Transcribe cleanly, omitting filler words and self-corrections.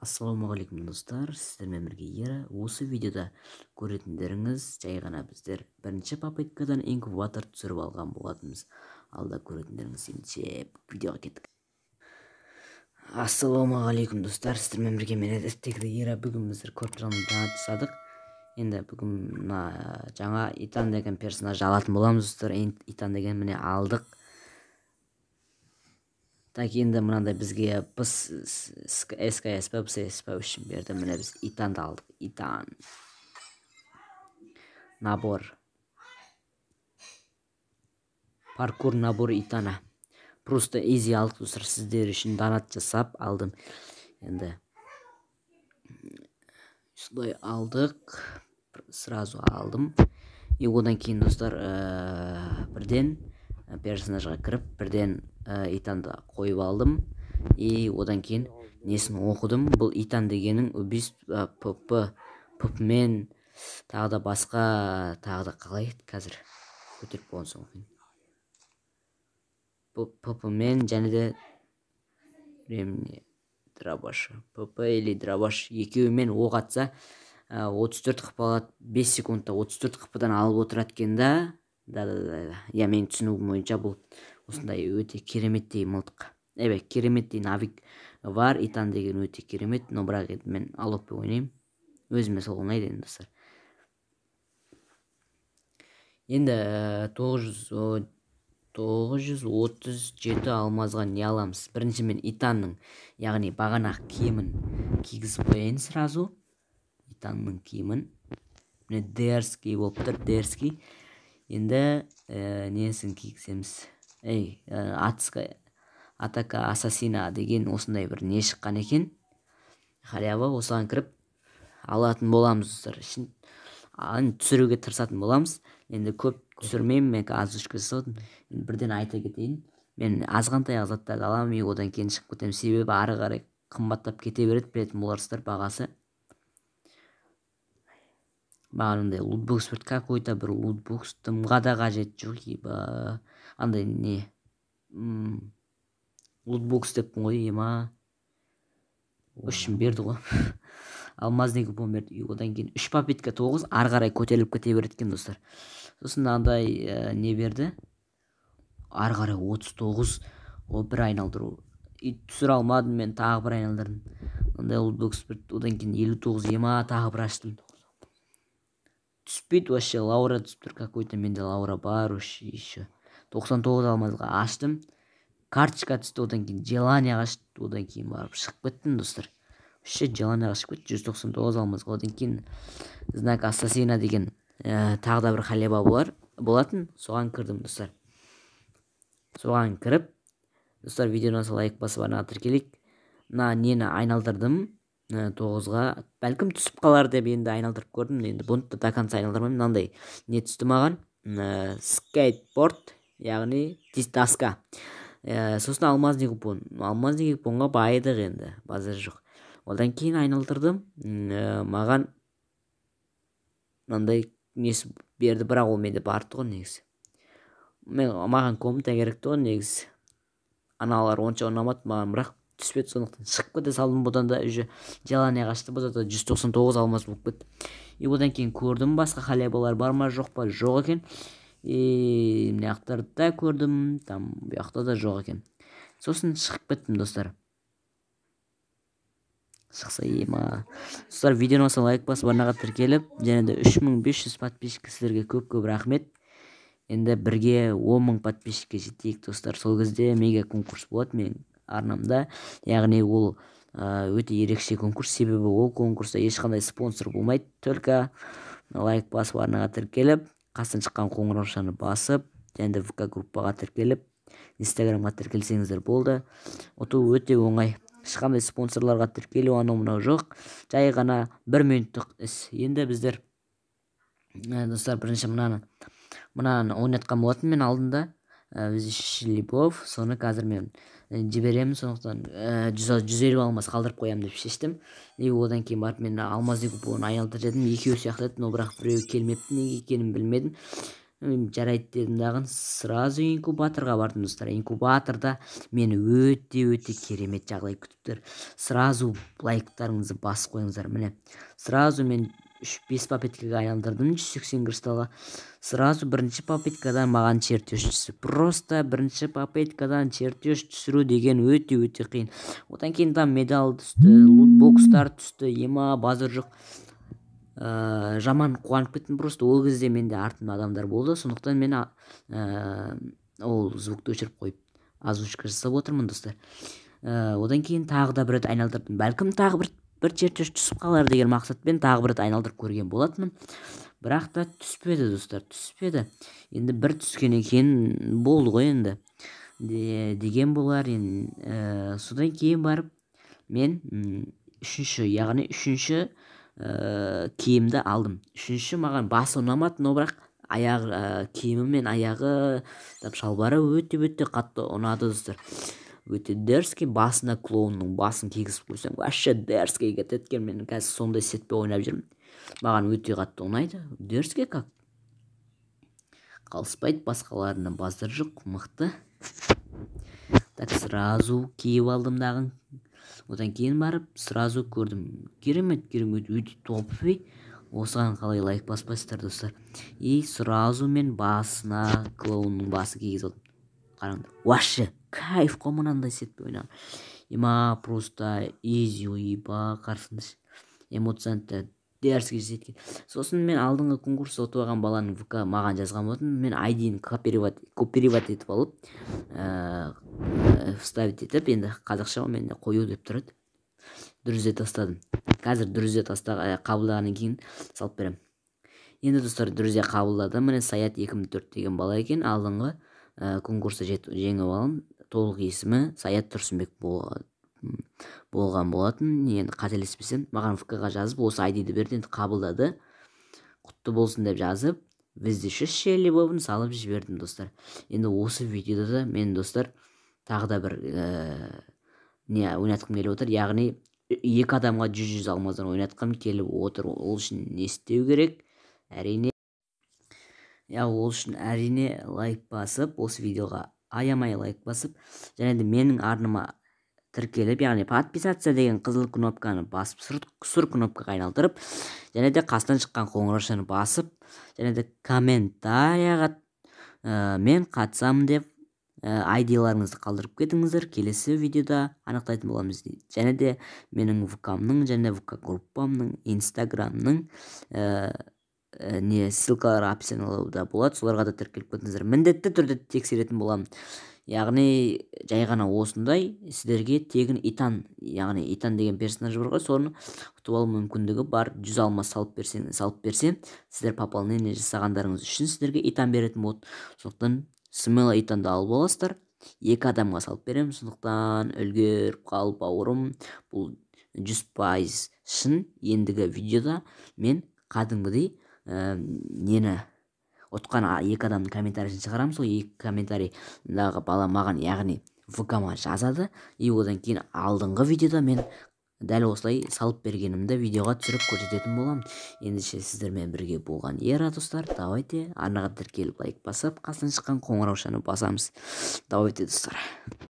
Ассалаумағалейкум, достар! Сіздермен бірге Ера. Осы видеода көретіндеріңіз, жай ғана біздер бірінші попыткадан инкубатор түсіріп алған болатынбыз. Алда көретіндеріңіз. Ендеше видеоға кеттік. Ассалаумағалейкум, достар! Сіздермен бірге мен, әдеттегідей, Ера. Бүгін біздер көріп тұрғандай жасадық. Енді бүгін мына жаңа Итан деген персонаж алатын боламыз, достар. Итан деген, міне, алдық. Так, енді мынандай бізге СКС па, БСС па үшін берді. Міне, біз Итанды алдық. Итан. Набор. Паркур набор Итана. Просто изи алдық, достар, сіздер үшін донат жасап алдым. Енді осылай алдық. Сразу алдым. И одан кейін, достар, бірден персонажға кіріп, бірден Итанды қойып алдым. И одан кейін несін оқыдым. Бұл Итан дегенің убийство ПП ППмен тағы да басқа, тағы да қалай еді, қазір көтеріп болған соң оқиын. ПП мен және де времени дробаш, ПП или дробаш екеуімен оқ атса, 34 хп алады, 5 секундта 34 хп-дан алып отырады екен да. Да, иә, менің түсінігім бойынша, бұл осындай өте кереметтей мылтық, эбе, кереметтей навык бар. Итан деген өте керемет, но бірақ енді мен Алокпен ойнаймын, өзіме сол ұнайды. Енді, достар, енді 937 алмазға не аламыз? Бірінші мен Итанның, яғни бағанағы киімін кигізіп қояйын сразу. Итанның киімін, міне, дерзкий болып тұр, дерзкий. Енді несін кигіземіз? Ей, атыска, атака ассасина деген осындай бір не шыққан екен, халява. Осыған кіріп алатын боламыз, достар. Ішін түсіруге тырысатын боламыз. Енді көп түсірмеймін, мен озвучка жасадым. Енді бірден айта кетейін, мен азғантай заттарды аламын и одан кейін шығып кетемін, себебі ары қарай қымбаттап кете береді, білетін боларсыздар бағасы. Маған лутбокс бір, какой-то бір лутбокс дымға да қажет жоқ, еба. Андай не лутбокс деппін ғой, ема, үшін берді ғой, алмазный купон берді. И одан кейін үш попытка тоғыз, ары қарай көтеріліп кете береді екен, достар. Сосын андай не берді, ары қарай 39. Ол бір айналдыру и түсіре алмадым мен, тағы бір айналдырдым. Мындай лутбокс берді. Одан кейін 59, ема, тағы бір аштым, түспейді вообще. Лаура түсіп тұр какой-то, менде Лаура бар вообще. Еще 99 алмазға аштым, карточка түсті. Одан кейін желание ашты, одан кейін барып шығып кеттім, достар. Вообще желание шығып кетті 199 алмазға. Одан кейін знак ассасина деген тағы да бір халява болатын, соған кірдім, достар. Соған кіріп, достар, видеоны лайк басып, арнаға тіркелейік. Мына нені айналдырдым тоғызға, бәлкім түсіп қалар деп енді айналдырып көрдім. Енді бұны да до конца айналдырмаймын. Мынандай не түсті маған, скейтборд, яғни доска. Сосын алмазный купон. Алмазный купонға байыдық енді, базар жоқ. Одан кейін айналдырдым, маған мынандай несі берді, бірақ ол менде бар тұғын негізі. Мен, маған комната керек тұғын негізі, аналар онша ұнамады маған, бірақ түспеді, сондықтан шығып кете салдым. Бұдан да уже желание қашты, бұл да 199 алмаз болып кетті. И одан кейін көрдім, басқа халявалар бар ма, жоқ па? Жоқ екен. И мына жақтарды да көрдім, там бұл жақта да жоқ екен. Сосын шығып кеттім, достар. Шықса, ема. Достар, видеоны болса лайк басып, арнаға тіркеліп, және де 3500 подписчик, сіздерге көп көп рахмет. Енді бірге 10 000 подписчикке жетейік, достар. Сол кезде мега конкурс болады менің арнамда, яғни ол өте ерекше конкурс, себебі ол конкурста ешқандай спонсор болмайды, только лайк басып, арнаға тіркеліп, қасынан шыққан қоңыраушаны басып және де ВК группаға тіркеліп, Инстаграмға тіркелсеңіздер болды. Ұту өте оңай, ешқандай спонсорларға тіркелу, анау мынау жоқ, жай ғана бір минуттық іс. Енді біздер, достар, бірінші мынаны ойнатқан болатын мен алдында, Любовь. Соны қазір мен жіберемін, сондықтан 150 алмаз қалдырып қоямын деп шештім. И одан кейін барып мен алмазный купонын айналдырып едім, екеуі сияқты еді, но бірақ біреуі келмепті, неге екенін білмедім. Жарайды дедім дағы, сразу инкубаторға бардым, достар. Инкубаторда мені өте өте керемет жағдай күтіп тұр. Сразу лайктарыңызды басып қойыңыздар. Міне, сразу мен үш, бес попыткаға айналдырдым 180 кристаллға. Сразу бірінші попыткадан маған чертеж түсті. Просто бірінші попыткадан чертеж түсіру деген өте өте қиын. Одан кейін там медаль түсті, лутбокстар түсті, ема, базар жоқ. Жаман қуанып кеттім. Просто ол кезде менде артымда адамдар болды, сондықтан мен ол звукты өшіріп қойып, озвучка жасап отырмын, достар. Одан кейін тағы да бір рет айналдырдым. Бәлкім, тағы бір чертеж түсіп қалар деген мақсатпен тағы бір рет айналдырып көрген болатынмын, бірақ та түспеді, достар, түспеді. Енді бір түскеннен кейін болды ғой енді деген болар енді. Содан кейін барып мен үшінші, яғни үшінші киімді алдым. Үшінші маған басы ұнамады, но бірақ аяғы, киімі мен аяғы, шалбары өте өте қатты ұнады, достар. Өте дерзкий. Басына клоунның басын кигізіп қойсаң, вообще дерзкий кетеді екен. Мен қазір сондай сетпен ойнап жүрмін, маған өте қатты ұнайды. Дерзкий как, қалыспайды басқаларынан, базар жоқ, мықты. Так, сразу киіп алдым дағы, одан кейін барып сразу көрдім, керемет, керемет, өте топовый. Осыған қалай лайк баспайсыздар, достар? И сразу мен басына клоунның басы кигізіп алдым. Қараңдар, вообще кайф қой мынандай сетпен ойнаған. Ема, просто изи, ойба, қарасаңдаршы, эмоционально дерзкий жасайды. Сосын мен алдыңғы конкурста ұтып алған баланың ВК маған жазған болатын. Мен айдиін копировать етіп алып, вставить етіп, енді қазақша менде қою деп тұрады, друзья тастадым. Қазір друзья таста, қабылдағаннан кейін салып беремін. Енді, достар, друзья қабылдады. Міне, Саят 2004 деген бала екен, алдыңғы конкурста жеңіп алған. Толық есімі Саят Тұрсынбек болған болатын енді, қателеспесем. Маған ВК-ға жазып, осы айдиді берді. Енді қабылдады, құтты болсын деп жазып, вездесущая любовь салып жібердім, достар. Енді осы видеода да мен, достар, тағы да бір не ойнатқым келіп отыр, яғни екі адамға 100-100 алмаздан ойнатқым келіп отыр. Ол үшін не істеу керек? Әрине, иә, ол үшін, әрине, лайк басып, осы видеоға аямай лайк басып және де менің арнама тіркеліп, яғни подписаться деген қызыл кнопканы басып, сұр кнопкаға айналдырып, және де қасынан шыққан қоңыраушаны басып, және де комментарияға мен қатысамын деп айдиларыңызды қалдырып кетіңіздер. Келесі видеода анықтайтын боламыз. Және де менің ВК-мның және ВК группамның, Инстаграмның не ссылкалары описаниеда болады, соларға да тіркеліп кетіңіздер. Міндетті түрде тексеретін боламын. Яғни жай ғана осындай сіздерге тегін Итан, яғни Итан деген персонаж бар ғой, соны ұтып алу мүмкіндігі бар. 100 алмас салып берсем, сіздер пополнение жасағандарыңыз үшін сіздерге Итан беретін болады. Сондықтан смело Итанды алып аласыздар. Екі адамға салып беремін, сондықтан үлгеріп қал, бауырым. Бұл 100% шын. Ендігі видеода мен кәдімгідей нені ұтқан екі адамның комментарийін шығарамын. Сол екі комментарийдағы бала маған, яғни ВК-ма жазады. И одан кейін алдыңғы видеода мен дәл осылай салып бергенімді видеоға түсіріп көрсететін боламын. Ендеше, сіздермен бірге болған Ера, достар. Давайте арнаға тіркеліп, лайк басып, қасынан шыққан қоңыраушаны басамыз. Давайте, достар.